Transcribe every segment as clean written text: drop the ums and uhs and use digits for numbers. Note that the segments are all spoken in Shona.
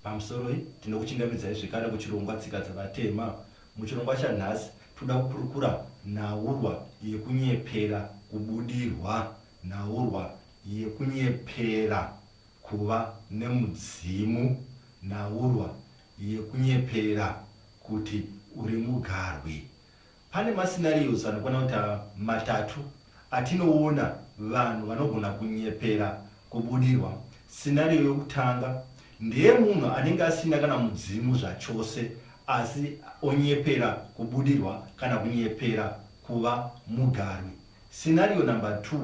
Pamusoroi, tinokuchingamidzai zvekare kuchirongwa Tsika Dzavatema. Muchirongwa chanhasi, tinoda kukurukura nhaurwa yekunyepera kubudirwa, nhaurwa yekunyepera kuva nemudzimu, nhaurwa yekunyepera kuti uri mugarwi. Pane mascenarios anokwana kuita matatu atinoona vanhu vanogona kunyepera kubudirwa. Scenario yokutanga ndeyemunhu anenge asina kana mudzimu zvachose asi onyepera kubudirwa kana kunyepera kuva mugarwi. Scenario number 2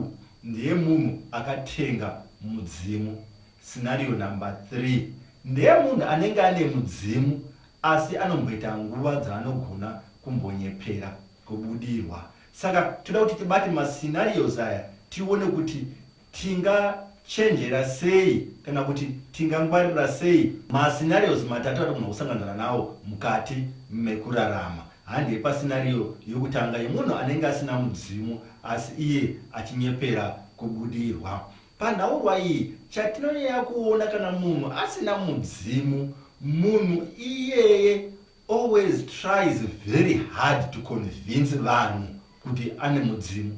ndeyemunhu akatenga mudzimu. Scenario number 3 ndeyemunhu anenge ane mudzimu asi anomboita nguva dzaanogona kumbonyepera kubudirwa. Saka toda kuti tibate mascenarios aya tione kuti tingachenjera sei kana kuti tingangwarira sei mascenarios matatu atinogona kusanganzana nawo mukati mekurarama. Handei pascenario yokutanga yemunhu anenge asina mudzimu asi iye achinyepera kubudirwa. Panhaurwa iyi chatinonyanya kuona kana munhu asina mudzimu, munhu iyeye always tries very hard to convince vanhu kuti ane mudzimu.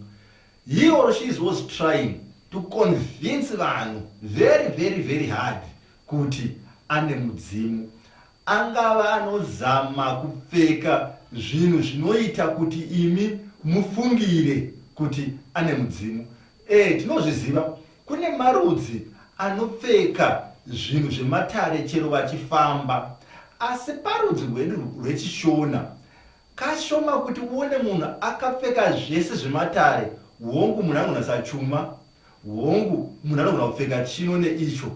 He or she is always trying to convince vanhu very very very hard kuti ane mudzimu. Angava anozama kupfeka zvinhu zvinoita kuti imi mufungire kuti ane mudzimu. E, tinozviziva, kune marudzi anopfeka zvinhu zvematare chero vachifamba. Asi parudzi rwedu rwechiShona, kashoma kuti uone munhu akapfeka zvese zvematare. Hongu, munhu anogona sachuma, Hongu, munhu anogona kupfeka chino neicho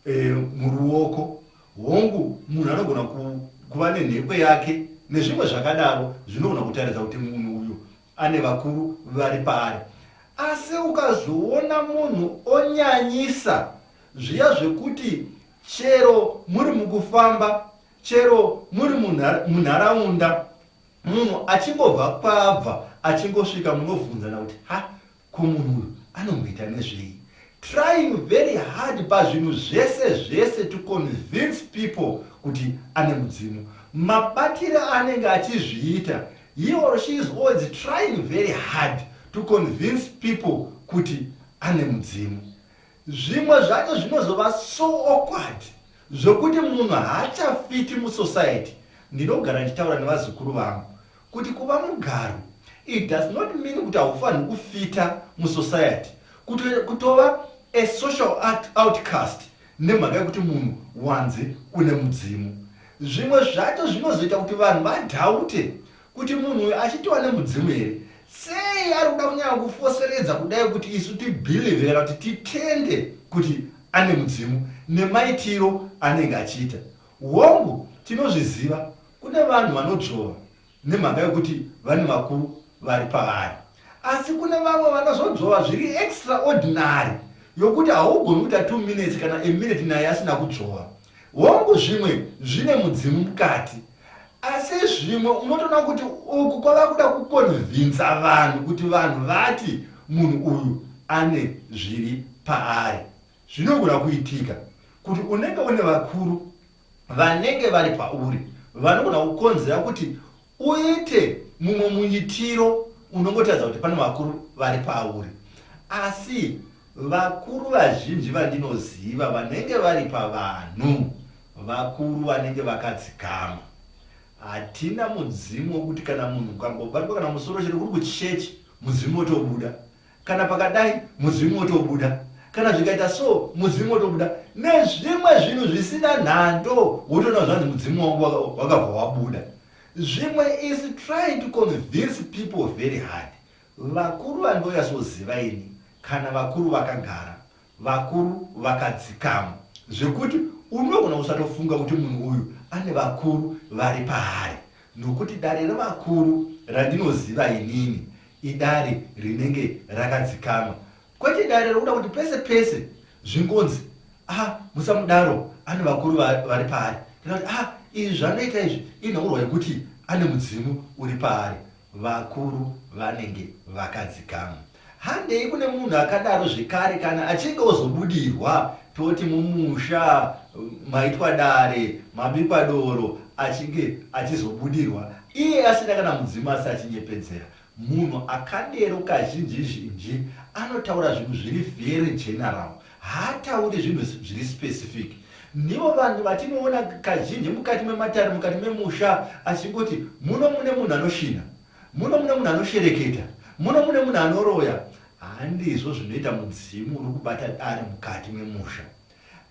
e, muruoko. Hongu, munhu anogona ku, kuva nenhekwe yake nezvimwe zvakadaro zvinogona kutaridza kuti munhu uyu ane vakuru vari paari. Asi ukazoona munhu onyanyisa zviya zvekuti chero muri mukufamba, chero muri munharaunda, munhu achingobva kwaabva achingosvika munovhunzana kuti ha Ko munhu uyu anomboita nezvei? Trying very hard pazvinhu zvese zvese to convince people kuti ane mudzimu. Mabatire aanenge achizviita, he or she is always trying very hard to convince people kuti ane mudzimu. Zvimwe zvacho zvinozova so awkward zvokuti munhu haachafiti musociety. Ndinogara ndichitaura nevazukuru vangu kuti kuva mugarwi it does not mean kuti haufanirwi kufita musociety. Kutova a social outcast nemhaka yekuti munhu wanzi une mudzimu. Zvimwe zvacho zvinozoita kuti vanhu vadhaute kuti munhu uyu achitova nemudzimu here. Sei ari kuda kunyanya kufoseredza kudai kuti isu tibhilivhe kana kuti titende kuti ane mudzimu nemaitiro anenge achiita. Hongu, tinozviziva, kune vanhu vanodzvova nemhaka yokuti vane vakuru vari pavari. Asi kune vamwe vanozodzvova zviri extraordinary yokuti haugoni kuita 2 minutes kana a minute naye asina kudzvova. Hongu, zvimwe zvine mudzimu mukati, asi zvimwe unotoona kuti uku kwava kuda kukonvinsa vanhu kuti vanhu vati munhu uyu ane zviri paari. Zvinogona kuitika kuti unenge une vakuru vanenge vari pauri vanogona kukonzera kuti uite mumwe muitiro unongotaridza kuti pane vakuru vari pauri. Asi vakuru vazhinji vandinoziva vanenge vari pavanhu vakuru vanenge vakadzikama. Hatina mudzimu wekuti kana munhu ukangobatwa kana musoro chero kuri kuchechi mudzimu wotobuda. Kana pakadai mudzimu wotobuda, kana zvikaita so mudzimu wotobuda, nezvimwe zvinhu zvisina nhando wotoona zvanzi mudzimu wangu wakabva wabuda. Zvimwe is trying to convince people very hard. Vakuru vandonyatsoziva ini kana vakuru vakagara, vakuru vakadzikama zvekuti unogona kusatofunga kuti munhu uyu ane vakuru vari paari nokuti dare revakuru randinoziva inini idare rinenge rakadzikama kwete dare rokuda kuti pese pese zvingonzi ah musamudaro ane vakuru vari paari kana kuti ah izvi zvanoita izvi inhaurwa yekuti ane mudzimu uri paari Vakuru vanenge vakadzikama. Handei kune munhu akadaro zvekare kana achinge ozobudirwa. Toti mumusha maitwa dare, mabikwa doro, achinge achizobudirwa iye asina kana mudzimu asi achinyepedzera. Munhu akadero kazhinji zhinji anotaura zvinhu zviri very general, haatauri zvinhu zviri specific. Ndivo vanhu vatinoona kazhinji mukati mematare, mukati memusha achingoti muno mune munhu anoshinha, muno mune munhu anoshereketa, muno mune munhu anoroya. Handizvo zvinoita mudzimu uri kubata dare mukati memusha.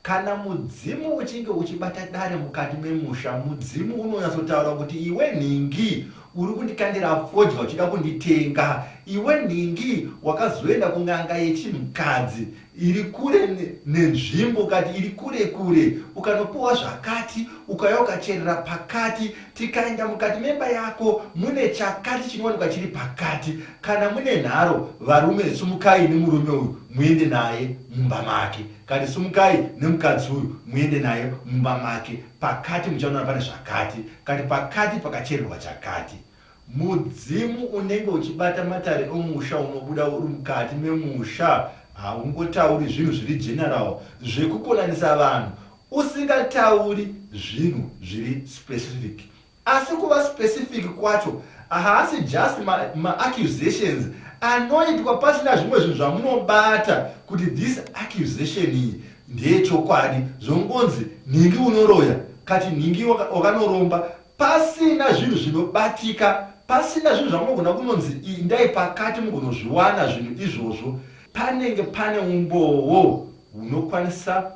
Kana mudzimu uchinge uchibata dare mukati memusha, mudzimu unonyatsotaura kuti iwe nhingi uri kundikandira fodya uchida kunditenga. Iwe nhingi wakazoenda kun'anga yechinhukadzi iri kure nenzvimbo ukati iri kure kure ukanopiwa zvakati ukauya ukacherera pakati tikaenda mukati memba yako mune chakati chinowanikwa chiri pakati kana mune nharo varume sumukai nemurume uyu muende naye mumba make kati sumukai nemukadzi uyu muende naye mumba make pakati muchaona pane zvakati kati pakati pakachererwa chakati Mudzimu unenge uchibata matare omusha unobuda uri mukati memusha haungotauri zvinhu zviri general zvekukonanisa vanhu usingatauri zvinhu zviri specific. Asi kuva specific kwacho haasi just maaccusations ma anoitwa pasina zvimwe zvinhu zvamunobata kuti this accusation iyi ndeyechokwadi zvongonzi nhingi unoroya kati nhingi wakanoromba Pasina zvinhu zvinobatika, pasina zvinhu zvamunogona kunonzi indai pakati mugonozviwana zvinhu izvozvo, panenge pane umbowo hunokwanisa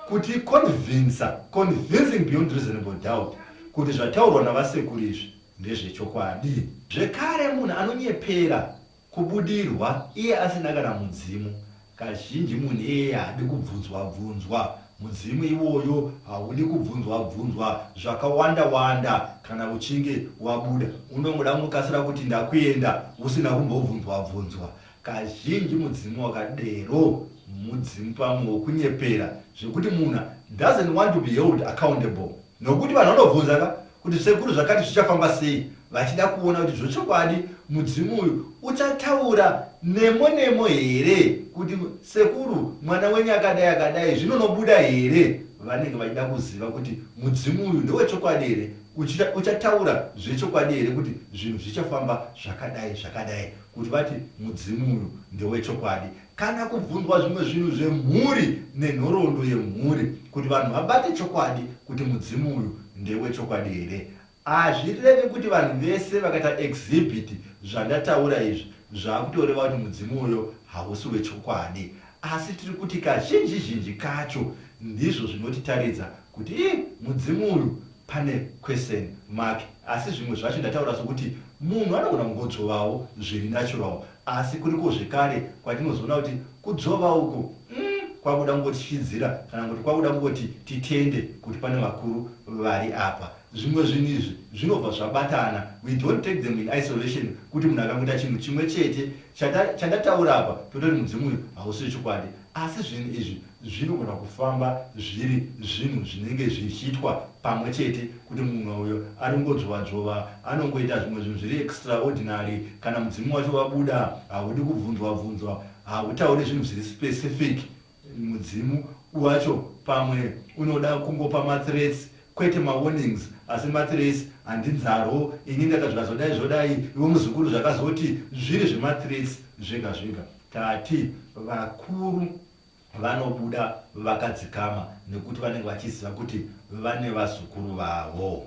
kuticonvincer, convincing beyond reasonable doubt, kuti zvataurwa navasekuru izvi ndezvechokwadi. Zvekare munhu anonyepera Kubudirwa iye asina kana mudzimu. Kazhinji munhu iyeye haadi kubvunzwa bvunzwa. Mudzimu iwoyo haudi kubvunzwa bvunzwa zvakawanda wanda kana uchinge wabuda. Unongoda kungokasira kuti ndakuenda usina kumbobvunzwa bvunzwa. Kazhinji mudzimu wakadero mudzimu pamwe wokunyepera zvekuti munhu doesn't want to be held accountable. Nokuti vanhu vanobvunza ka kuti sekuru zvakati zvichafamba sei vachida kuona kuti zvochokwadi mudzimu uyu uchataura nemo nemo here kuti sekuru mwana wenyu akadai akadai zvinonobuda here vanenge vachida kuziva kuti mudzimu uyu ndewechokwadi here uchataura zvechokwadi here kuti zvinhu zvichafamba zvakadai zvakadai kuti vati mudzimu uyu ndewechokwadi kana kubvunzwa zvimwe zvinhu zvemhuri nenhoroondo yemhuri kuti vanhu vabate chokwadi kuti mudzimu uyu ndewechokwadi here. Hazvirevi kuti vanhu vese vakaita exhibit zvandataura izvi zvakutoreva kuti mudzimu uyo hausi wechokwadi. Asi tiri kuti kazhinji zhinji kacho ndizvo zvinotitaridza kuti ii mudzimu uyu pane question mark. Asi zvimwe zvacho ndataura sokuti munhu anogona kungodzvovawo zviri natural Asi kuriko zvekare kwatinozoona kuti kudzvova uku umm kwakuda kungotyityidzira kana kuti kwakuda kungoti titende kuti pane vakuru vari apa. Zvimwe zvinhu izvi zvinobva zvabatana, we don't take them in isolation kuti munhu akangoita chinhu chimwe chete chandataura apa tototi mudzimu uyu hausi wechokwadi. Asi zvinhu izvi zvinogona kufamba zviri zvinhu zvinenge zvichiitwa pamwe chete kuti munhu uyo ari kungodzvova dzvova anongoita zvimwe zvinhu zviri extraordinary kana mudzimu wacho wabuda haudi kubvunzwa bvunzwa hautauri zvinhu zviri specific mudzimu wacho pamwe unoda kungopa mathreats kwete mawarnings asi mathreats handinzarwo ini ndaka zvikazodai zvodai iwe muzukuru zvakazoti zviri zvemathreats zvega zvega tati vakuru Vanobuda vakadzikama nekuti vanenge vachiziva kuti vane vazukuru vavo.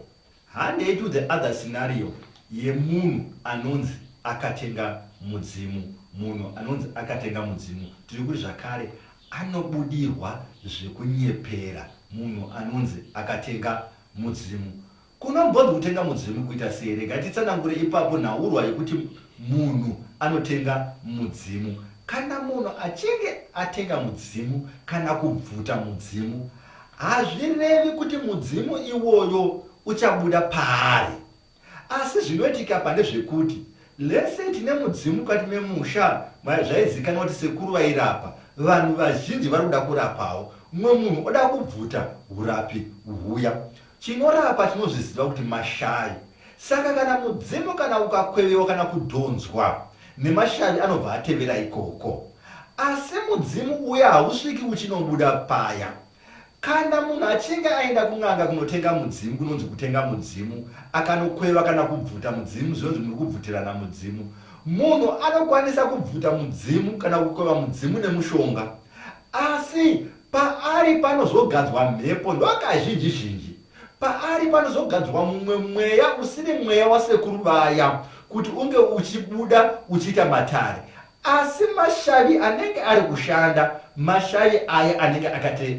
Handei to the other scenario yemunhu anonzi akatenga mudzimu. Munhu anonzi akatenga mudzimu tiri kuti zvakare anobudirwa zvekunyepera munhu anonzi akatenga mudzimu. Kunombonzi kutenga mudzimu kuita sei? Rega titsanangure ipapo nhaurwa yekuti munhu anotenga mudzimu. Kana munhu achinge atenga mudzimu kana kubvuta mudzimu, hazvirevi kuti mudzimu iwoyo uchabuda paari. Asi zvinoitika apa ndezvekuti let's say tine mudzimu mukati memusha zvaizikanwa kuti sekuru vairapa, vanhu vazhinji vari kuda kurapawo. Mumwe munhu oda kubvuta hurapi huya. Chinorapa tinozviziva kuti mashavi. Saka kana mudzimu kana ukakwevewa kana kudhonzwa nemashavi anobva atevera ikoko. Asi mudzimu uya hausviki uchinobuda paya. Kana munhu achinge aenda kun'anga kunotenga mudzimu, kunonzi kutenga mudzimu, akanokweva kana kubvuta mudzimu, zvinonzi muri kubvutirana mudzimu. Munhu anokwanisa kubvuta mudzimu kana kukweva mudzimu nemushonga, asi paari panozogadzwa mhepo ndokazhinji zhinji. Paari panozogadzwa mumwe mweya usiri mweya wasekuru vaya kuti unge uchibuda uchiita matare. Asi mashavi anenge ari kushanda mashavi aya anenge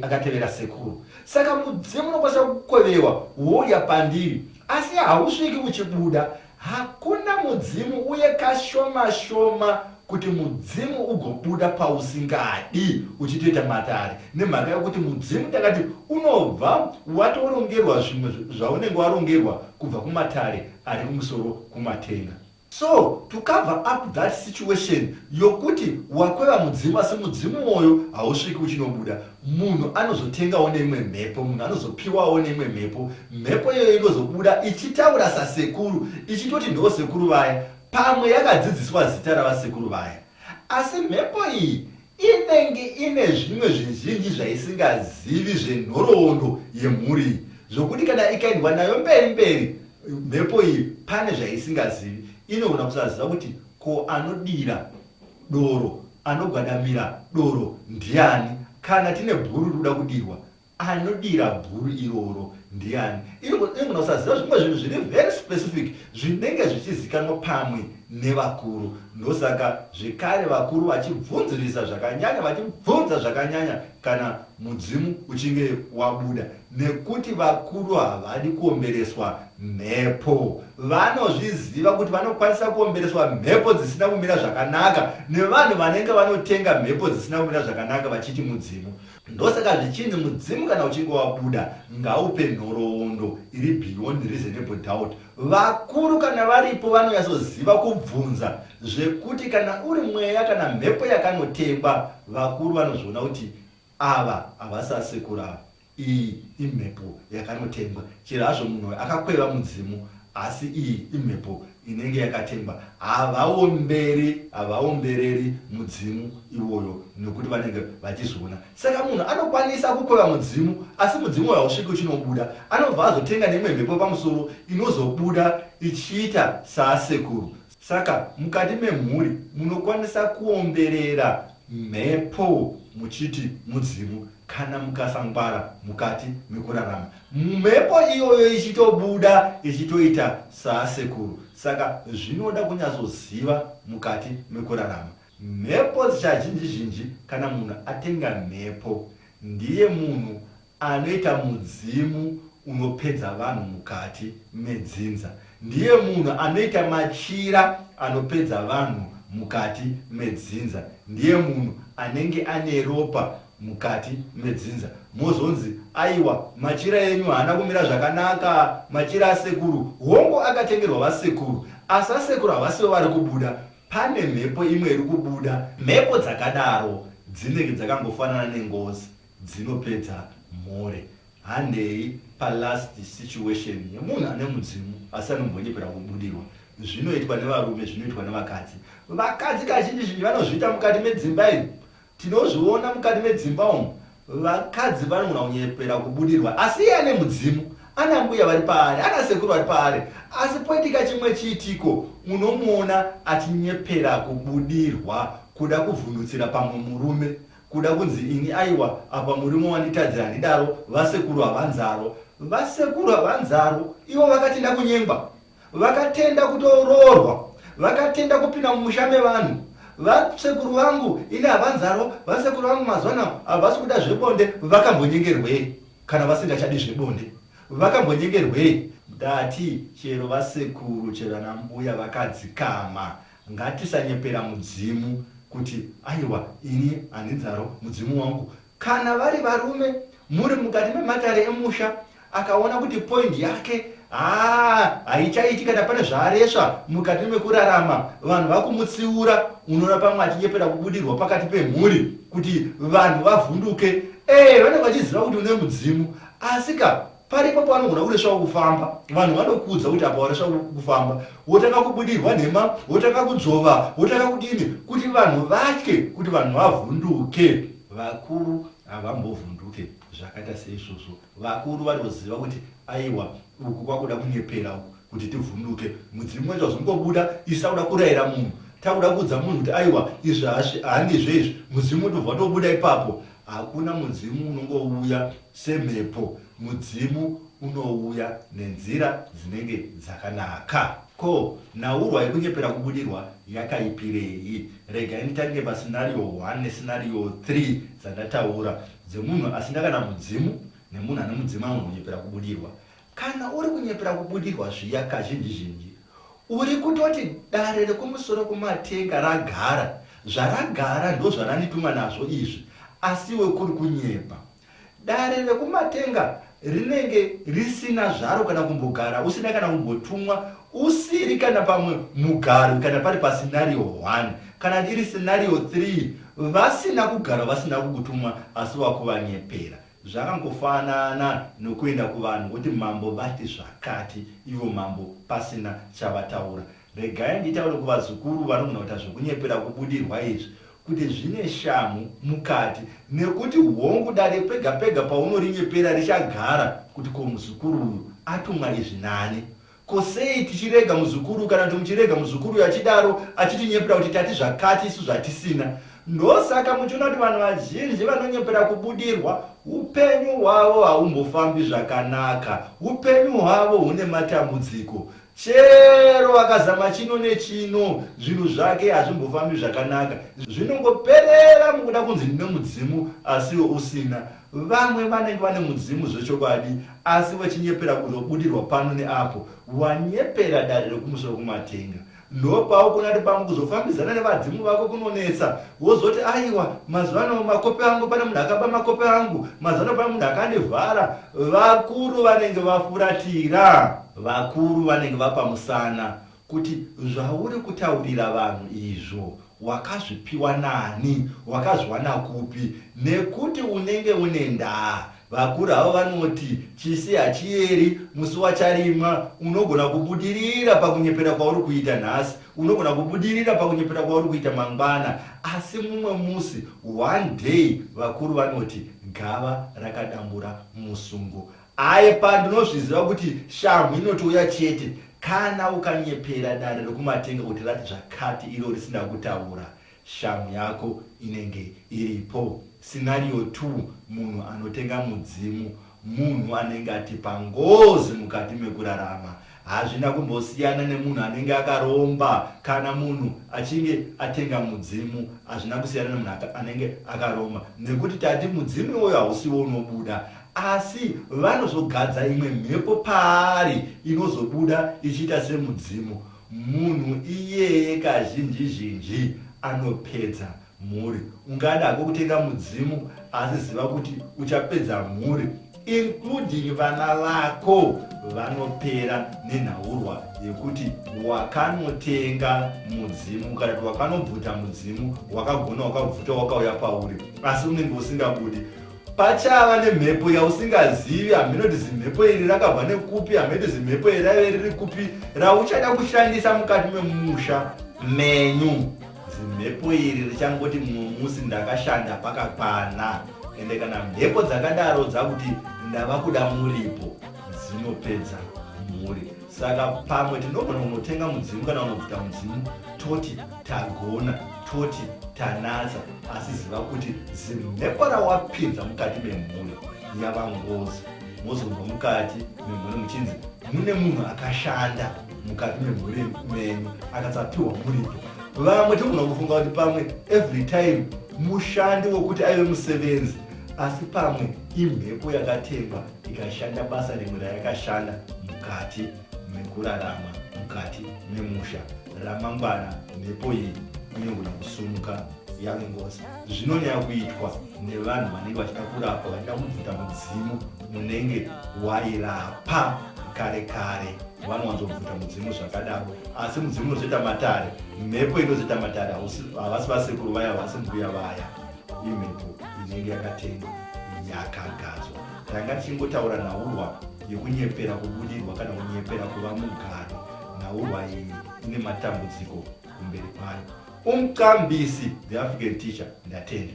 akatevera sekuru. Saka mudzimu unokwanisa kukwevewa wouya pandiri asi hausviki uchibuda. Hakuna mudzimu uye kashoma shoma kuti mudzimu ugobuda pausingadi uchitoita matare nemhaka yokuti mudzimu takati unobva watorongerwa zvimwe zvaunenge warongerwa kubva kumatare ari kumusoro kumatenga. So to cover up that situation yokuti wakweva mudzimu asi mudzimu woyo hausviki uchinobuda, munhu anozotengawo neimwe mhepo, munhu anozopiwawo neimwe mhepo, mhepo iyoyo inozobuda ichitaura sasekuru, ichitoti ndo sekuru vaya, pamwe yakadzidziswa zita ravasekuru vaya. Asi mhepo iyi Inenge ine zvimwe zvizhinji zvaisingazivi zvenhoroondo yemhuri iyi zvokuti kana ikaendwa nayo mberi mberi mhepo iyi pane zvaisingazivi. Inogona kusaziva kuti ko anodira doro, anogwadamira doro ndiani kana tine bhuru riri kuda kudirwa. Anodira bhuru iroro ndiani? Inogona kusaziva zvimwe zvinhu zviri very specific zvinenge zvichizikanwa pamwe nevakuru. Ndosaka zvekare vakuru vachibvunzirisa zvakanyanya, vachibvunza zvakanyanya kana mudzimu uchinge wabuda, nekuti vakuru havadi kuombereswa mhepo. Vanozviziva kuti vanokwanisa kuombereswa mhepo dzisina kumira zvakanaka nevanhu vanenge vanotenga mhepo dzisina kumira zvakanaka vachiti mudzimu. Ndosaka zvichinzi mudzimu kana uchinge wabuda ngaupe nhoroondo iri beyond reasonable doubt. Vakuru kana varipo vanonyatsoziva kubvunza zvekuti kana uri mweya kana mhepo yakanotengwa vakuru vanozviona kuti ava havasi asekuru ava iyi imhepo yakanotengwa chero hazvo munhu uyu akakweva mudzimu asi iyi imhepo inenge yakatengwa havaomberi havaombereri mudzimu iwoyo nekuti vanenge vachizviona saka munhu anokwanisa kukweva mudzimu asi mudzimu uyo hausviki uchinobuda anobva azotenga neimwe mhepo pamusoro inozobuda ichiita saasekuru saka mukati memhuri munokwanisa kuomberera mhepo muchiti mudzimu kana mukasangwara mukati mekurarama mhepo iyoyo ichitobuda ichitoita saasekuru saka zvinoda kunyatsoziva mukati mekurarama mhepo dzizhinji zhinji kana munhu atenga mhepo ndiye munhu anoita mudzimu unopedza vanhu mukati medzinza ndiye munhu anoita machira anopedza vanhu mukati medzinza ndiye munhu anenge ane ropa mukati medzinza mozonzi aiwa machira enyu haana kumira zvakanaka machira asekuru hongu akatengerwa vasekuru asi asekuru havasivo vari kubuda pane mhepo imwe iri kubuda mhepo dzakadaro dzinenge dzakangofanana nengozi dzinopedza mhuri handei palast situation yemunhu ane mudzimu asi anombonyepera kubudirwa zvinoitwa nevarume zvinoitwa nevakadzi vakadzi kazhinji zhinji vanozviita mukati medzimba iyi Tinozviona mukati medzimba umu vakadzi vanogona kunyepera kubudirwa asi iye ane mudzimu ana mbuya vari paari ana sekuru vari paari asi poitika chimwe chiitiko unomuona achinyepera kubudirwa kuda kuvhundutsira pamwe murume kuda kunzi ini aiwa apa murume wanditadzira handidaro vasekuru havanzaro vasekuru havanzaro ivo vakatenda kunyengwa Vakatenda kutoroorwa, vakatenda kupinda mumusha mevanhu. Vasekuru vangu ini havanzaro, vasekuru vangu mazuva ano havasi kuda zvebonde, vakambonyengerwei kana vasingachadi zvebonde? Vakambonyengerwei? Ndati chero vasekuru chero ana mbuya vakadzikama, ngatisanyepera mudzimu kuti aiwa ini handinzaro mudzimu wangu Kana vari varume muri mukati mematare emusha akaona kuti point yake haa haichaiti kana pane zvaaresva mukati mekurarama vanhu vakumutsiura unoona pamwe achinyepera kubudirwa pakati pemhuri kuti vanhu vavhunduke ee vanenge vachiziva kuti une mudzimu asi ka. Paripo pavanogona kuresvawo kufamba, vanhu vanokuudza kuti apa waresva kufamba, wotanga kubudirwa nhema, wotanga kudzvova, wotanga kudini kuti vanhu vatye, kuti vanhu vavhunduke. Vakuru havambovhunduke zvakaita seizvozvo. Vakuru vanoziva kuti aiwa uku kwakuda kunyepera uku kuti tivhunduke. Mudzimu wacho wazongobuda isu takuda kurayira munhu, takuda kuudza munhu kuti aiwa izvi handizvo izvi, mudzimu wotobva watobuda ipapo. Hakuna mudzimu unongouya Semhepo, mudzimu unouya nenzira dzinenge dzakanaka. Ko, nhaurwa yekunyepera kubudirwa yakaipirei? Regai nditange pascenario 1 nescenario 3 dzandataura, dzemunhu asina kana mudzimu nemunhu ane mudzimu anogona kunyepera kubudirwa. Kana uri kunyepera kubudirwa zviya kazhinji-zhinji uri kutoti dare rekumusoro kumatenga ragara, zvaragara ndozvarandituma nazvo izvi, asi iwe kuri kunyepa. Dare rekumatenga rinenge risina zvaro kana kumbogara usina kana kumbotumwa usiri kana pamwe mugarwi kana pari pascenario 1 kana iri scenario 3 vasina kugara vasina kukutumwa asi wakuvanyepera zvakangofanana nokuenda kuvanhu woti mambo vati zvakati ivo mambo pasina chavataura regai nditaure kuvazukuru vanogona kuita zvekunyepera kubudirwa izvi kuti zvine shamhu mukati nekuti hongu dare pega pega paunorinyepera richagara kuti ko muzukuru uyu atumwa izvi nani ko sei tichirega muzukuru kana kuti muchirega muzukuru uyu achidaro achitinyepera kuti tati zvakati isu zvatisina ndosaka muchiona kuti vanhu vazhinji vanonyepera kubudirwa upenyu hwavo haumbofambi zvakanaka upenyu hwavo hune matambudziko Chero akazama chino nechino zvinhu zvake hazvimbofambi zvakanaka. Zvinongoperera mukuda kunzi ndine mudzimu asiwo usina. Vamwe vanenge vane mudzimu zvechokwadi asi vachinyepera kuzobudirwa pano neapo. Wanyepera dare rekumusoro kumatenga. Ndopaukuona kuti pamwe kuzofambidzana nevadzimu vako kunonetsa. Wozoti aiwa mazuva ano makope angu pane munhu akaba makope angu, mazuva ano pane munhu akandivhara. Vakuru vanenge vafuratira. Vakuru vanenge vapa musana kuti zvauri kutaurira vanhu izvo wakazvipiwa nani, wakazviwana kupi nekuti unenge une ndaa. Vakuru havo vanoti chisi hachiyeri musi wacharimwa. Unogona kubudirira pakunyepera kwauri kuita nhasi, unogona kubudirira pakunyepera kwauri kuita mangwana, asi mumwe musi, one day, vakuru vanoti gava rakadambura musungo. Aepa ndinozviziva kuti shamhu inotouya chete kana ukanyepera dare rekumatenga kuti rati zvakati iro risina kutaura. Shamhu yako inenge iripo. Scenario 2 munhu anotenga mudzimu munhu anenge atipa ngozi mukati mekurarama. Hazvina kumbosiyana nemunhu anenge akaromba kana munhu achinge atenga mudzimu hazvina kusiyana nemunhu anenge akaromba nekuti tati mudzimu iwoyo hausiwo unobuda asi vanozogadza imwe mhepo paari inozobuda ichiita semudzimu. Munhu iyeye kazhinji zhinji anopedza mhuri. Ungada hako kutenga mudzimu asi ziva kuti uchapedza mhuri including vana vako vanopera nenhaurwa yekuti wakanotenga mudzimu kana kuti wakanobvuta mudzimu wakagona wakabvuta wakauya pauri asi unenge usingabudi Pachava nemhepo yausingazivi, hameno kuti zimhepo iri rakabva nekupi, hameno kuti zimhepo iri raive riri kupi, rauchada kushandisa mukati memusha menyu. Zimhepo iri richangoti mumwe musi ndakashanda pakakwana. Ende kana mhepo dzakadaro dzakuti ndava kuda muripo, dzinopedza mhuri. Saka pamwe tinogona kunotenga mudzimu kana kunobvuta mudzimu toti tagona, toti tanatsa, asi ziva kuti zimhepo rawapinza mukati memhuri yava ngozi. Mozonzwa mukati memhuri muchinzi mune munhu akashanda mukati memhuri menyu akasapiwa muripo. Vamwe tinogona kufunga kuti pamwe every time mushandi wokuti aive musevenzi, asi pamwe imhepo yakatengwa ikashanda basa rimwe rayakashanda mukati mekurarama mukati memusha ramangwana mhepo iyi inogona kusumuka yave ngozi zvinonyanya kuitwa nevanhu vanenge vachida kurapa vachida kubvuta mudzimu unenge wairapa kare kare vanowanzobvuta mudzimu zvakadaro asi mudzimu unozoita matare mhepo inozoita matare havasi vasekuru vaya havasi mbuya vaya imhepo inenge yakatengwa. Yakagadzwa. Tanga tichingotaura nhaurwa yekunyepera kubudirwa kana kunyepera kuva mugari. Nhaurwa iyi ine matambudziko kumberi kwayo. Umqambisi, the African teacher, ndatenda.